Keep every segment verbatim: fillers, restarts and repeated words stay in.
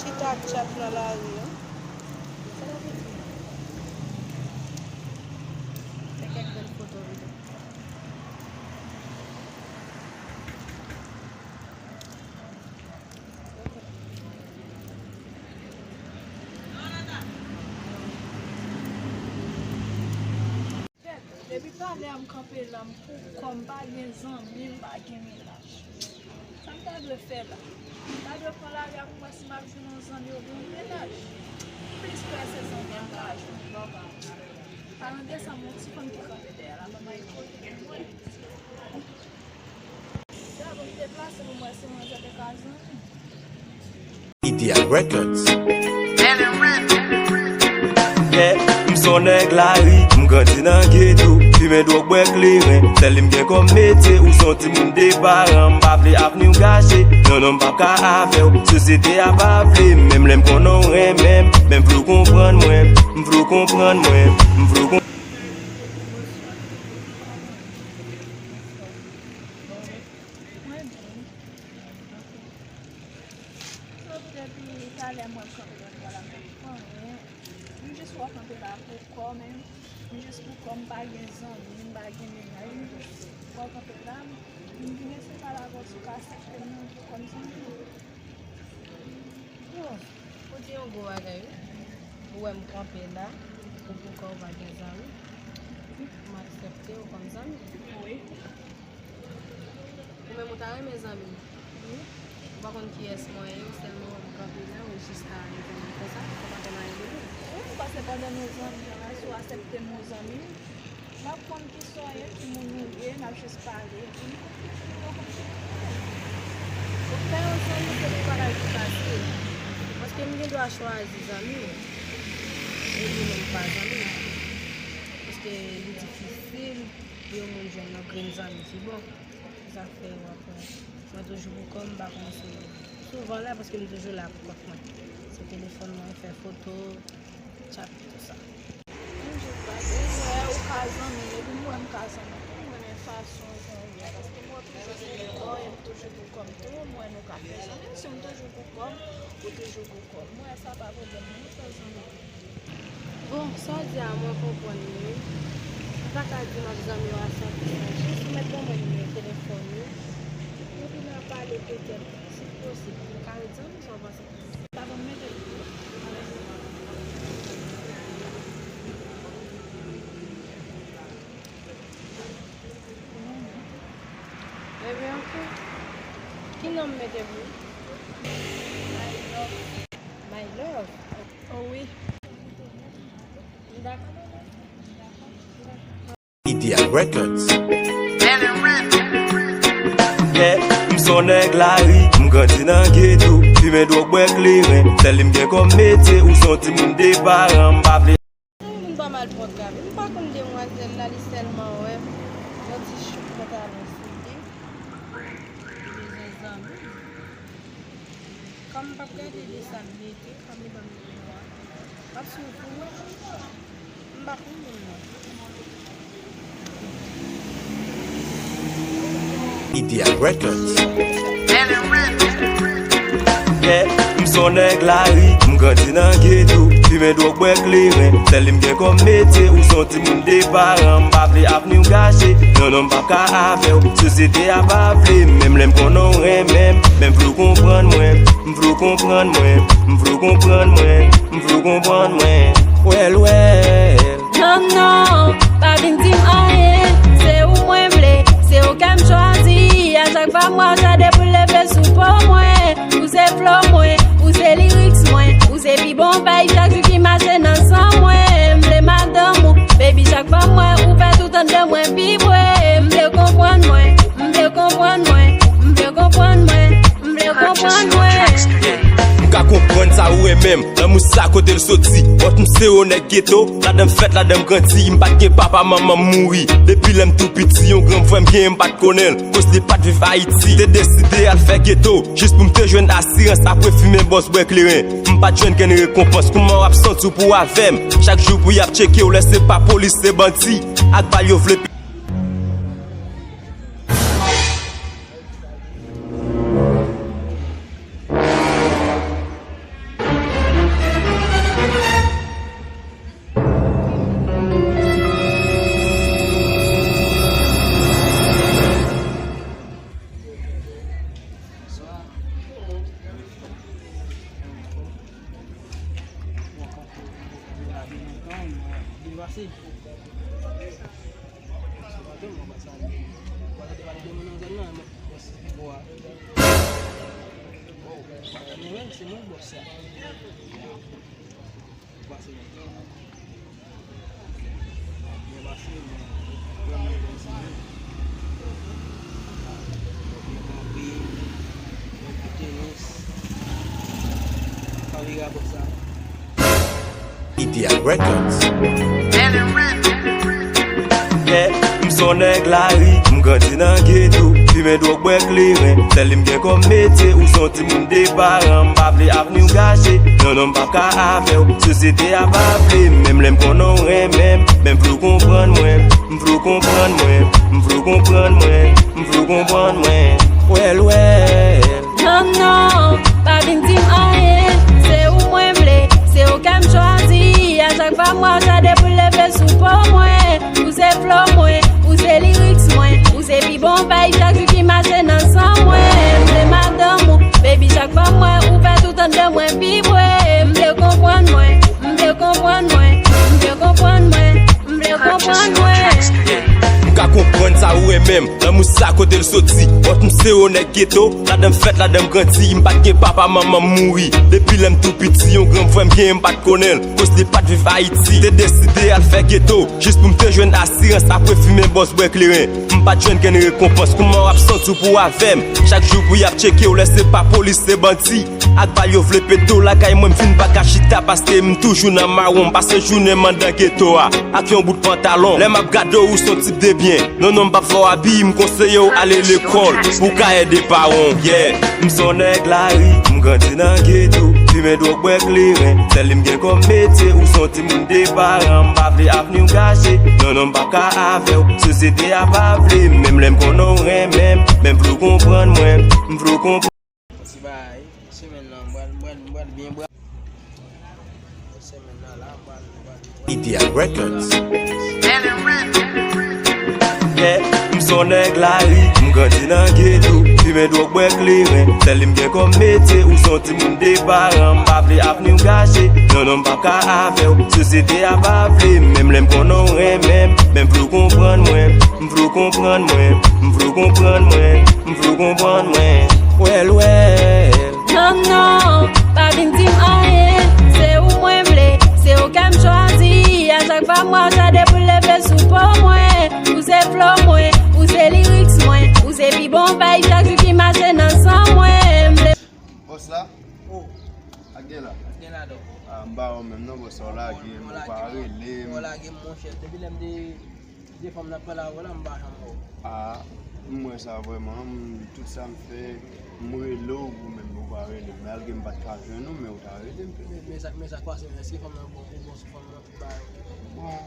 Chita ap tchat nan lari an. Sa l ap di? Fè kèk bèl foto wi. Depi talè a m kanpe la, m pou kò m, pa gen zanmi, m pa gen mennaj. Sa m ta dwe fè la? M ta dwe pran lari a pou m wè si m ap jwenn yon zanmi oubyen yon mennaj. M plis kwè se zanmi m ka jwenn. Paran de sa, m wè yon ti fanm ki kanpe dèyè la, ban m al kote mwen. Sa pou m deplase pou m wè si manzè te ka zanmi. Idea Records. Yeah, m se yon nèg lari, m grandi nan geto, fimen dwòg, bwè kleren, sèl li m gen kòm metye, ou se yon timoun de paran, m pa vle avni w gache, non, non, m p ap ka avè w, sosyete a pa vle m, menm lè m konnen w renmen m, men m vle w konprann mwen, m vle w konprann mwen, m vle w konprann. Mwen byen. Sot depi talè mwen kanpe la, m pa fè anyen. M jis wè w kanpe la pou kò w, men m jis pou kò m, m pa gen zanmi, m pa gen mennaj, m jis wè w kanpe la, m vin eseye pale avè w si w ka aksepte m nan kòm zanmi. Bon, ou di yon gwo bagay, wi. Ou wè m kanpe la, ou pou kò w pa gen zanmi. M aksepte w kòm zanmi. Wi. Ou menm ou ta renmen zanmi m? Wi. Ou pa konn kiyès mwen ye, ou sèlman wè m kanpe la, ou jis ta renmen zanmi m konsa, ou pa konn anyen de mwen. Wi, m panse pandan nou zanmi an la, si w aksepte m yon zanmi, m ap konn kisa w ye, ki moun ou ye, n ap jis pale, epi m konn ki moun ou ye, w konn ki moun ou ye. Pou fè yon zanmi, se yon bagay ki fasil. Paske m gen dwa chwazi zanmi m, epi menm pa zanmi m. Paske li difisil pou yon moun jwenn yon grenn zanmi ki bon. Se sa k fè w ap wè mwen toujou pou kò m, m pa konn si souvan la, paske m toujou la pou kont mwen. Se telefòn mwen, fè foto, tchat, tout sa. M jis pa gen, m wè ou ka zanmi m, epi m wè m ka zanmi w tou, m renmen fason w jan w ye a, paske m wè w toujou pou kò w, e m toujou pou kò m tou, m wè nou ka fè zanmi, si m toujou pou kò m, ou toujou pou kò w, m wè sa pa pwoblèm, nou fè zanmi. Bon, sa w di a, mwen konprann li wi. M pa ka di m ap zanmi w a san pou san. Jis ou mèt ban mwen nimewo telefòn ou, epi n a pale petèt, si posib, nou ka ret zanmi, sa w panse? Sa ban m mete l pou ou. Ebyen, ok. Ki non m mete pou ou? My love. My love? Oh, wi. M dakò, m dakò, m dakò. Idea Records. Yeah, m se yon nèg lari, m grandi nan geto, fimen dwòg, bwè kleren, sèl li m gen kòm metye, ou se yon timoun de paran, m pa vle. Moun pa mal pran grav. M pa konn demwazèl la, li sèlman wè m. Yon ti chouk pantalon sou li. Li bezwen zanmi. Kòm m p ap gade de sa l mete, kòm li ban m nimewo a, m ap swiv pou mwen. M pa konn moun nan. Idea Records. Yeah, m se yon nèg lari, m grandi nan geto, fimen dwòg, bwè kleren, sèl li m gen kòm metye, ou se yon timoun de paran, m pa vle avni w gache, non, non, m p ap ka avè w, sosyete a pa vle m, menm lè m konnen w renmen m, men m vle w konprann mwen, m vle w konprann mwen, m vle w konprann mwen, m vle w konprann mwen, wèl, wèl. Non, non, pa vin di m anyen. Se ou mwen vle, se ou ke m chwazi. A chak fwa m wè w, sa depi w leve sou po mwen. Ou se flo mwen, ou se lyrics mwen, ou se pi bon vibe chak jou ki mache nan san mwen. M vle madanm ou, baby, chak fwa m wè ou fè tout anndan mwen vibre. M vle konprann mwen, m vle konprann mwen, m vle konprann mwen. M vle konprann mwen. Yeah. M ka konprann sa ou renmen m. Lanmou sa kote l soti? Wont m se yon nèg geto. Ladan m fèt, ladan m grandi. M pa t gen papa, manman m mouri. Depi lè m tou piti, yon gran frè m genyen, m pa t konnen l. Koz li pa t viv Ayiti. Te deside al fè geto. Jis pou m te jwenn asirans apre fimen bòs bwè kleren. M pa t jwenn kenn rekonpans. Kouman w ap santi w pou w avè m? Chak jou pou y ap tcheke w, lè se pa polis, se bandi. Ak bal yo vle. Mwen Pase. Mwen pa tande pale de moun nan zòn nan, men bòs pi gwo a. Oh, mwen, se mwen bòs sa. Pase. Byen pase, men vrèman byen pase. Byen kanpe, byen pou tenis. Kanpe rapò sa. Ideal Records. Yeah, m se yon nèg lari, m grandi nan geto, fimen dwòg, bwè kleren, sèl li m gen kòm metye, ou se yon timoun de paran, m pa vle avni w gache, non, non, m p ap ka avè w, sosyete a pa vle m, menm lè m konnen w renmen m, men m vle w konprann mwen, m vle w konprann mwen, m vle w konprann mwen, m vle w konprann mwen, wèl, wèl. Non, non, pa vin di m anyen. Se ou mwen vle, se ou ke m chwazi. A chak fwa m wè w, sa depi w leve sou po mwen. Ou se flow mwen, ou se lyrics mwen, ou se pi bon vibe chak jou ki mache nan san mwen. M vle madanm ou, baby, chak fwa m wè ou fè tout anndan mwen vibre. M vle konprann mwen, m vle konprann mwen, m vle konprann mwen, m vle konprann mwen. Yeah. M ka konprann sa ou renmen m. Lanmou sa kote l soti? But m se yon nèg geto, ladan m fèt, ladan m grandi. M pa t gen papa, manman m mouri. Depi lè m tou piti, yon gran frè m genyen, m pa t konnen l. Koz li pa t viv Ayiti. Te deside al fè geto, jis pou m te jwenn asirans. Apre fimen bòs, bwè kleren, m pa t jwenn kenn rekonpans. Kouman w ap santi w pou w avè m? Chak jou pou y ap tcheke w, lè se pa polis, se bandi. Ak bal yo vle pete w lakay mwen, m vin pa ka chita paske m toujou nan mawon. M pase jounen m anndan geto a ak yon bout pantalon. Lè m ap gade w, ou se yon tip de byen. Non, non, m p ap fè w abi, m konseye w ale lekòl pou w ka ede paran w. Yeah, m se yon nèg lari, m grandi nan geto, fimen dwòg, bwè kleren, sèl li m gen kòm metye, ou se yon timoun de paran, m pa vle avni w gache, non, non, m p ap ka avè w, sosyete a pa vle m, menm lè m konnen w renmen m, men m vle w konprann mwen, m vle w konprann. Ti bagay, semèn nan, m pral, m pral, m pral byen bra. Semèn nan la, m pral, m pral. Ideal Records. Yeah, m se yon nèg lari, m grandi nan geto, fimen dwòg, bwè kleren, sèl li m gen kòm metye, ou se yon timoun de paran, m pa vle avni w gache, non, non, m p ap ka avè w, sosyete a pa vle m, menm lè m konnen w renmen m, men m vle w konprann mwen, m vle w konprann mwen, m vle w konprann mwen, m vle w konprann mwen, wèl, wèl. Non, non, pa vin di m anyen. Se ou mwen vle, se ou ke m chwazi. A chak fwa m wè w, sa depi w leve sou po mwen. Ou se flow mwen, ou se lyrics mwen, ou se pi bon vibe chak jou ki mache nan san mwen. M vle Bòs la? Oh. Ak gen la? Gen ladan. Ah, m pa wè w menm non, bòs la, w lage m, ou pa rele m. Ou lage m, monchè. Depi lè m te Ti fanm nan pale avè w la, m pa janm wè w. Ah, m wè sa vrèman, m, tout sa m fè, m rele w, ou menm ou pa rele m. Malgre m pa t ka jwenn ou, men ou ta rele m. Men, men sa, men sa k pase, èske fanm nan bon, ou bon sou fanm nan, tout bagay? Bon,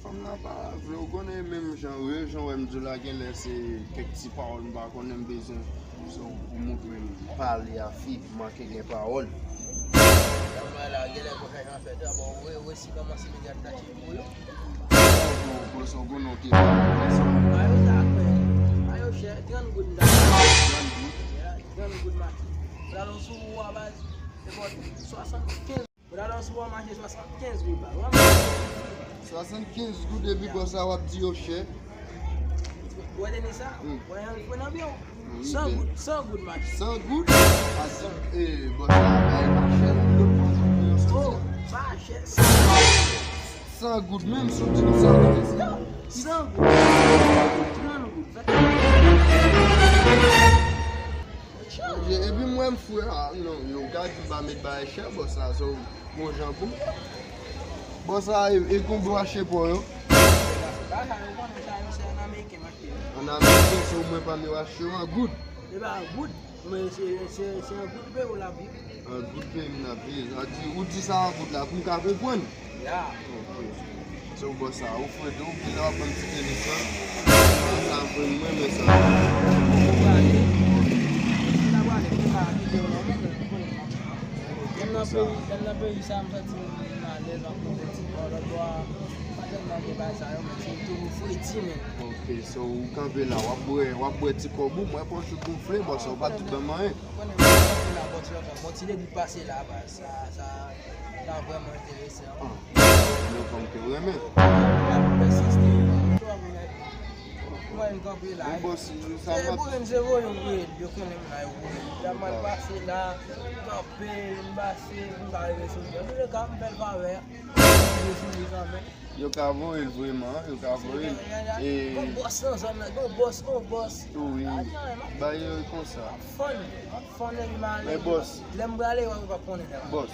fanm nan pa vle, ou konnen menm jan, jan w wè m di w la, genlè se kèk ti pawòl m pa konnen m bezwen, so, pou montre m pale a fi, manke gen pawòl. Nan mwen la, genlè gon chanjman fèt, bon, ou resi kòmanse mete a tati pou yo. Bon, bon, bon, sa w konnen w te fè. Mayo sa ap fè. Mayo chè, trant goud m ta. Trant goud? Yeah, trant goud mache. Pou la lòs ou a baz, se bò swasannkenz. Pou la lòs ou a mache swasannkenz goud la. Swasannkenz goud epi bò sa w ap di yo chè. Ou wè teni sa? Hmm. Ou wè yon fre nan pye w? San goud, san goud mache. San goud? Ase, eh, bò sa bay pa chè, lòt bò sa pou yo soti. Oh, pa chè, san goud. San goud menm, si w di m san goud, se sa? San goud. Trant goud. Epi m wè m fre a, non, yo ka di m pa met bagay chè, bò sa, so, bon jan pou m. Bò sa, e, e konbyen w achte pò yo? Bagay, ou konnen sa yo, se an ameriken m achte yo. An ameriken, so mwen pa m yo achte yo an goud. E pa an goud, men se, se, se an goud peyi w la viv. An goud peyi m la viv. Sa di, ou di sa an goud la, pou m ka konprann. Ya. Ok. So, bò sa, ou fre tou, kilè w ap ban m ti teni sa? Sa vre, m renmen sa. Ou prale. Ou ta prale, ou ta kite yo nan men, men, men nan peyi, men nan peyi sa, m santi m alèz, m ap poze ti kò, lòt bò a, pa tèlman gen bagay sa yo, men se toujou fredi, men. Ok, so, ou kanpe la, w ap bwè, w ap bwè ti kòb ou, mwen pòch ou gonfle, bò sa, ou pa t di ban m anyen. Konnen, mwen kanpe la, bon ti lòt, bon ti debit pase la, baz, sa, sa, Sa vrèman enteresan. Ah, yon fanm ke w renmen. L ap pèsiste. Mwen, m kanpe la. Bon, bòs, sa se pa pou moun se voye w voye l, yo konnen m la, yo voye l. Sa mal pase la, m kanpe, m pase, m pa rive sou li. Antouleka, m fè l favè a. M rive sou li kanmenm. Yo ka voye l vreman, yo ka voye l. E gon bòs nan zòn nan, gon bòs, gon bòs. Wi. Bagay yo konsa. Fon, fon nèg mare. Men bòs. Lè m prale, w ap konnen sa. Bòs,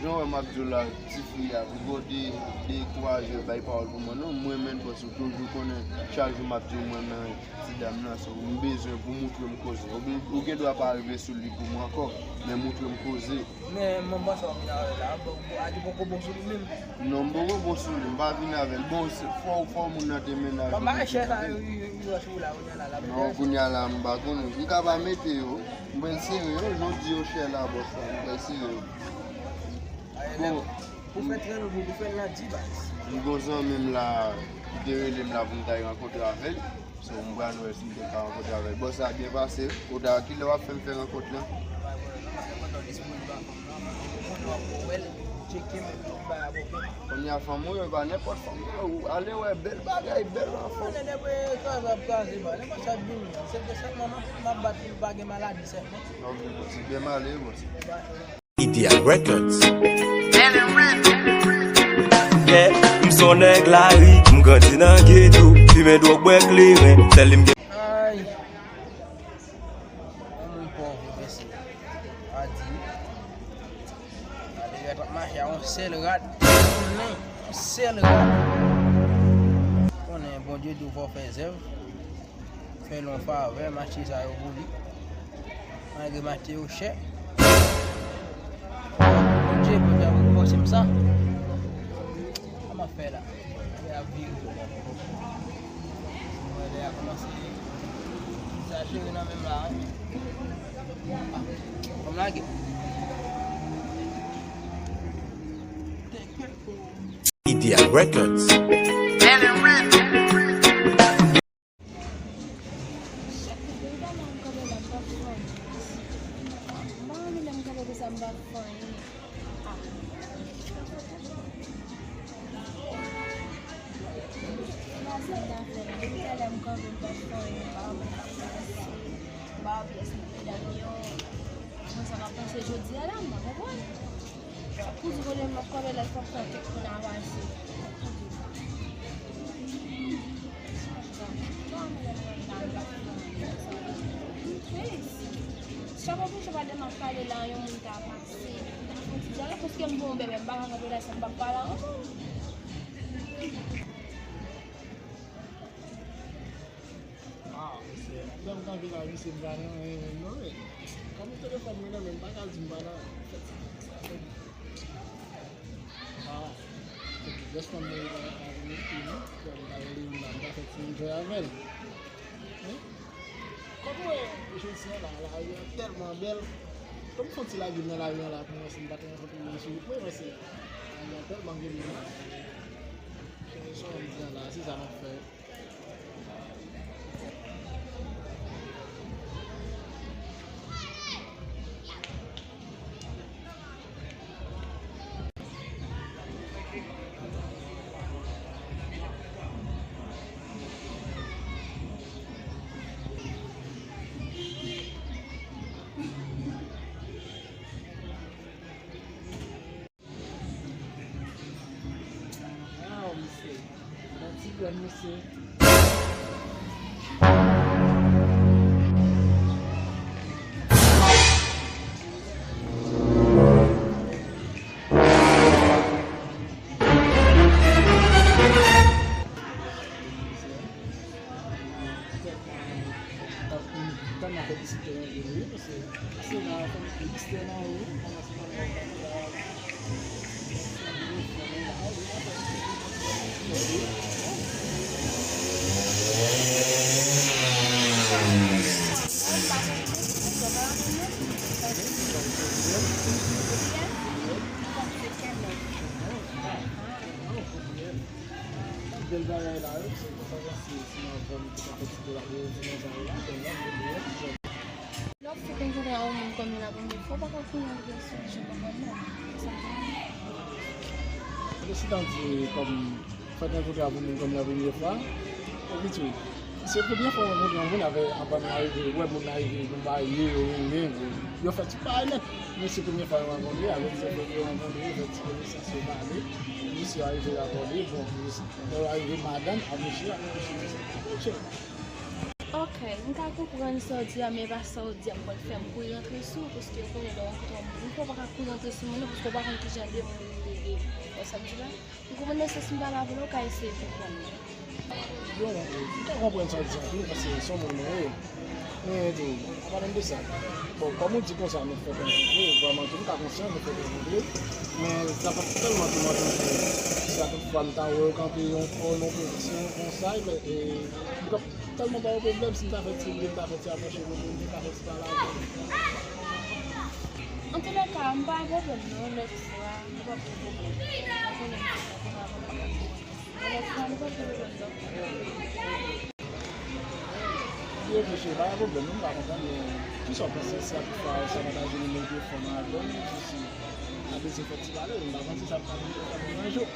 jan w wè m ap di w la, ti fi a, pou gade de twa jou bay pawòl pou mwen, non, mwen menm bòs, ou toujou konnen, chak jou m ap di w mwen menm. Ti dam nan, so, m bezwen pou moutre m koze. Ou be-, ou gen dwa pa rive sou li pou mwen ankò, men moutre m koze. Men, mwen panse w ap vin avè l la. Bon, bon, Adi poko bon sou li menm. Non, m poko bon sou li, m pa vin avè l. Bon, se, fò, fò moun nan te mennen avè l. Bon, bagay chè sa, yo, yo, yo, yo sou la, kounye a la, la. Non, kounye a la, m pa konnen. M ka pa mete yo, m pral sere yo, jan w di yo chè la, bòs la, m pral sere yo. Bon. Pou fè trant goud, ou fè l nan dis baz. M gon zanmi m la, ki te rele m la pou m t al rankontre avè l. So, m pral wè si m te ka rankontre avè l. Bòs la byen pase. Ou ta, kilè w ap fè m fè rankont lan? Kounye a fanm ou yo, pa nenpòt fanm, non. Ou ale wè bèl bagay, bèl fanm. Nenpòt sa k vini an. Se te sèlman m ap bat pou l pa gen maladi sèlman. Ok, bòs, byen m ale, bòs. Media Records. Yeah, m se yon nèg lari, m grandi nan geto, fimen dwòg, bwè kleren, sèl li m gen. Ay, yon moun pòv, mesye. Adi. Adi, yo t ap mache a yon sèl rad. Yon sèl rad. Konnen Bondye di w fò w fè zèv. Fè l yon favè, m achte sa yo pou li. Malgre m achte yo chè. Bondye, Bondye ap rekonpanse m sa. Sa m ap fè la? Lè a ap vire. Mwen lè a kòmanse. Sa cheri nan men m la, wi. Fò m lage. Idea Records. Chak kou m kanpe la, m p ap fè anyen. M pa renmen lè m kanpe konsa, m p ap fè anyen. Ah. Se pa sa m ta fè la. Depi talè m kanpe, m p ap fè anyen. M pa wè pyès. M pa wè pyès nan medam yo. Mwen sa m ap panse jodi a la, m pa konprann. Sak pou di kote m ap kole la, fòk fè tout moun avanse. Chak jou pa de m ap pale la, yon moun ta pase, ta fè ti dyalòg, paske m gon bebe, m pa ka kanpe la, sa m p ap pale ankò. Ah, mesye, lè m kanpe la, mesye, m pa nan anyen menm non, men. Kòm telefòn mwen nan men m, m pa ka di m pa nan anyen. Fèt sa, sa fè m. Ah, se pou jès fanm mwen pa ka vin ekri non. Bon, m ta rele youn la, m ta fè ti enjoy avè l. Wi. Kòm mwen, jodi a la, lari a tèlman bèl. Kòm m fè ti lage nan lari a la pou mwen, si m pa te rankontre moun sou wout mwen, men se lari a tèlman bèl. Se sa m di a la, se sa m ap fè. Waw, mesye. Gade ti grèn, mesye. Bèl bagay la, wi, se konsa, se, se nan zòn ki ta fè ti dola, se nan zòn la, se nan zòn la. Lè w fèk ankontre a yon moun kòm yon la premye fwa, w pa ka konnen yon bèl sou li, ou konprann non. Sa k ap Prezidan di kòm fèt rankontre avèk moun kòm la premyè fwa. Epi tou, se premyè fwa m rankontre yon moun avè, anvan nou arive, wè moun arive, nou marye, yo renmen, yo fè tout bagay nèt. Men se premyè fwa yo rankontre, alò se fè yo rankontre, yo fè ti konesans, yo pale. Misye arive la pale, bon, lè yo arive madanm, a mesye, a mesye, mesye. Ok, m ka konprann sa w di a, men e pa sa w di a k pral fè m kouri rantre sou ou, paske ou konnen lè w rankontre yon moun, ou pa ka kouri rantre sou moun nan, paske w pa konn kijan de moun li ye. Ou wè sa m di la? M konprann nan sans m pale avè w, ou ka eseye konprann mwen. Bon, m ka konprann sa w di a tou, paske se yon moun mwen ye. Men tou, an palan de sa, bon, kòm ou di konsa, nou fèk rankontre, vrèman tou, m ka konsyan, nou fèk rankontre, men sa pa tèlman toumante m, si a tout fwa m ta wè w kanpe yon fò, nan pozisyon konsa, e, m t ap tèlman ba w pwoblèm, si m ta fè ti, m ta fè ti apwoche, m ta fè ti pale avè w. Antoulèka, m pa gen pwoblèm non, lòt fwa, nou p ap gen pwoblèm. Mwen konnen m te fè pou mwen, mwen pa ka konnen. Men lòt fwa, nou p ap gen pwoblèm non. Li reflechi, pa gen pwoblèm, nou pa konprann, men kisa w panse si a tout fwa sa pa ta jwenn nimewo telefòn nan albòm, si a bezwen fè ti pale, m pa panse sa ap ka vin fè pwoblèm nan jou.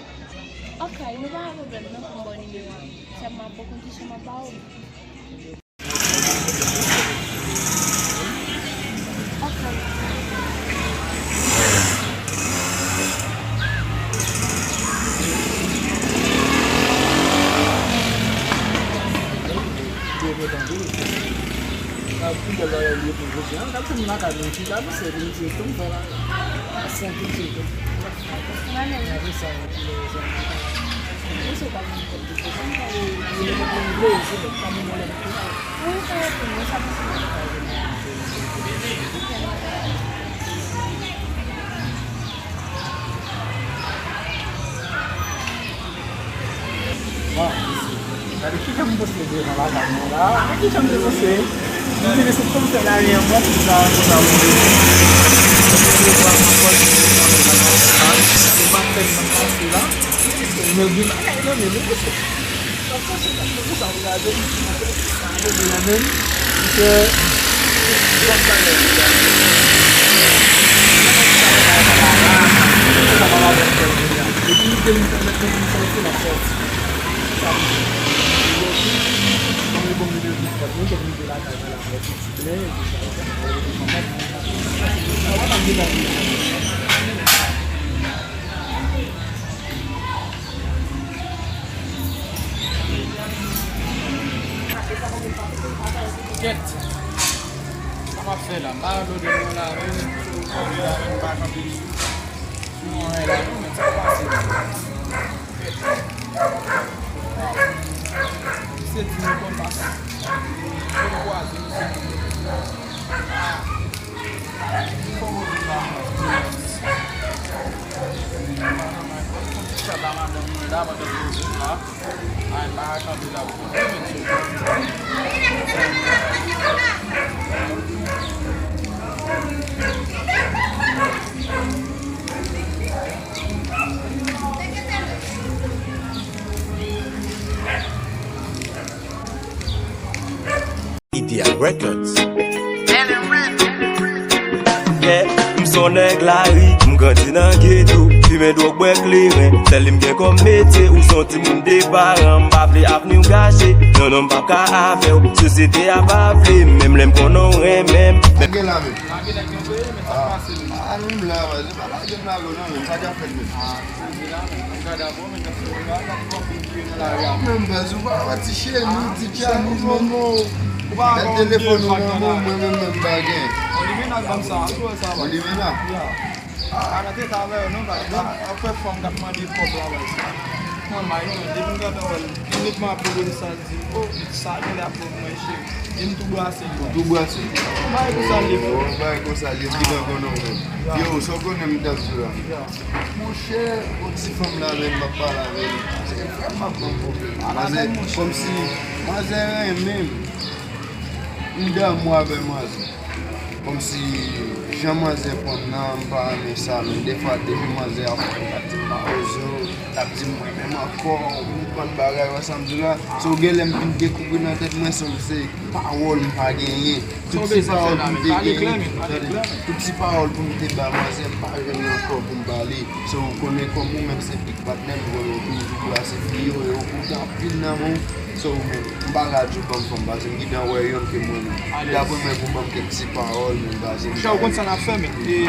Ok, nou pa gen pwoblèm non pou m ba w nimewo a. Sèlman bon kondisyon m ap ba w. Ok. Byen kontan tou. Sa pi bèl bagay li ye pou jodi a. Gad kòm lakay mwen ki ka misye vin ti tou m fè la. San tou ti tou. Gade sa. Bon, gade ki jan m poste devan lakay mwen la. Gade ki jan m te poste. M te vin sot kòm fè lari an mwen, tout sa, tout sa, moun. Se pa tèlman fasil la. Men gen bagay nan men nou. Sa, sa, se pa pou sa, pou gade, sa, se pa pou gade, men, se, Kèt! Sa m ap fè la? M pa wè lòd mwen la menm, m pa kanpe sou mwen la non, men sa pase la. Kèt! Se di nou konn pase. Konn kwaze, se di nou. Idea Records. Yeah, m se yon nèg lari, m grandi nan geto, fimen dwòg, bwè kleren, sèl li m gen kòm metye, ou se yon timoun de paran, m pa vle avni w gache, non, non, m pap ka avè w, sosyete a pa vle m, menm lè m konnen w renmen m. Gen la menm. Ah, nou la, se pa la, gen la, non, men sa k ap fèt menm. Menm bèz ou pa wè ti cheni, ti tchanis, menm bèl telefòn ou nan men w, mwen menm, menm pa gen. Ou limen la. Fè fòm k ap mande kòb la, baz. Mwen, may, non, depi m gentan wè l, imediatman apre l sa l di, o, sa gen lè ap pran mwen cheri. Di m tou brase l. Tou brase. Bay konsa l ye, frè. Bay konsa l ye, m gentan konnen w menm. Yo, sa w konnen m t ap di w la? Monchè, yon ti fanm la menm m ap pale avè li. Se frè m ap ban m pwoblèm. Manzè, kòmsi manzè renmen m. M damou avè manzè. Kòmsi jan manzè pran m nan, m pa renmen sa, men defwa depi manzè ap fè m, l ap di m mawozo, l ap di m mwen menm ankò, ou konprann bagay, wè sa m di w la? So, gen lè m vin dekouvri nan tèt mwen, so, se pawòl m pa genyen. Tout ti pawòl pou m te genyen, tande, tout ti pawòl pou m te ba manzè, m pa jwenn ankò pou m ba li. So, ou konnen kòm ou menm se big patnè m, ou konnen ou toujou plase fi yo, e ou koute anpil nan men w. So, ou menm, m pa ka di w ban m fanm, paske m gentan wè yonn ke m renmen. Dapre mwen, pou ban m kèk ti pawòl, men paske m... Monchè, ou konn sa n ap fè, men. E,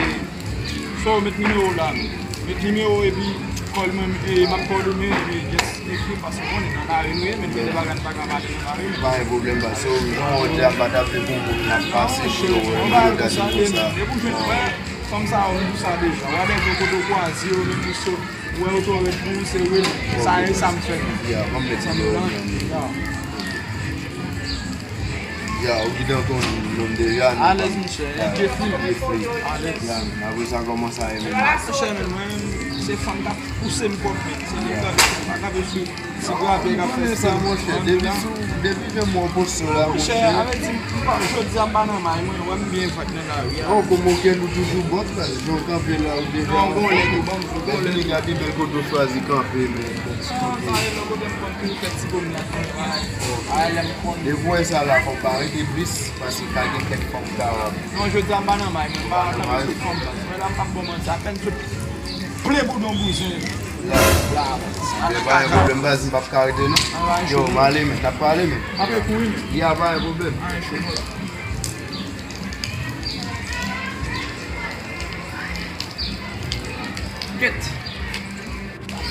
so, met nimewo w la, men. Met nimewo w epi call mwen, e, m ap call ou, men, epi just ekri, paske ou konnen nan lari nou ye, men gen de bagay n pa ka pale nan lari, men. Pa gen pwoblèm, paske ou, jan w te ap bat ap de pou moun, n ap pase pou yo wè, nou yo gade konsa. Depi w jwenn, wè, fanm sa yo, nou sa deja. Whatever, kote w kwaze yo, men, nou so, wè, yo twò rèd pou ou, se real. Sa e sa m fè. Ya, ban m met nimewo w nan men. Ya, ou gentan konn non m deja, nou... Alèz, monchè. Jeffrey. Jeffrey. Alèz. Ya, men apre sa, kòman sa ye menm? Ah, monchè, men mwen, se fanm k ap pouse m kòb, men. Se li k ap, k ap, ti gravè k ap fè sa, monchè. Depi sou, depi jan mwen poste la, monchè. Monchè, avè di, m pa, jodi a m pa nan may, mwen, wè m byen vag nan lari a. Oh, kòman ke nou toujou bon, frè? Jan w kanpe la, ou deja... Non, gon lè nou bon, gon lè. Lè fini, gade bèl kote w chwazi kanpe, men. Non, sa e lè kote m konn toujou fè ti pwomnad, mwen, ay, ay, lè m konn. Depi w wè sa la, fò w pa rete plis, paske ka gen kèk fanm k ap... Non, jodi a m pa nan may, mwen, m pa nan may. Mwen la, m p ap bon manti, apèn sot plen boudon bouzen. La, la. Men pa gen pwoblèm, baz, m p ap ka rete, non. Yo, m ale, men, n ap pale, men. Apre kouri, men. Ya, pa gen pwoblèm. Gèt.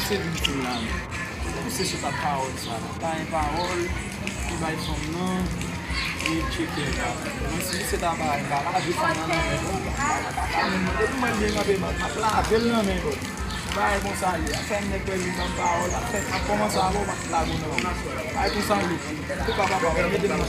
Se viktim la, men. Pouse sou ta pawòl sa la. Pa gen pawòl ki bay fanm nan, e tcheke la. Mwen, si se ta bay, pa lave fanm nan nan men, non. Depi mwen byen kanpe, m ap lave l nan men, non. Bagay konsa li, ap fè nèg wè li ban m pawòl, ap fè, ap kòmanse avè w, m ap lage w nan men. Bagay konsa li. Tou pa papa, mete m nan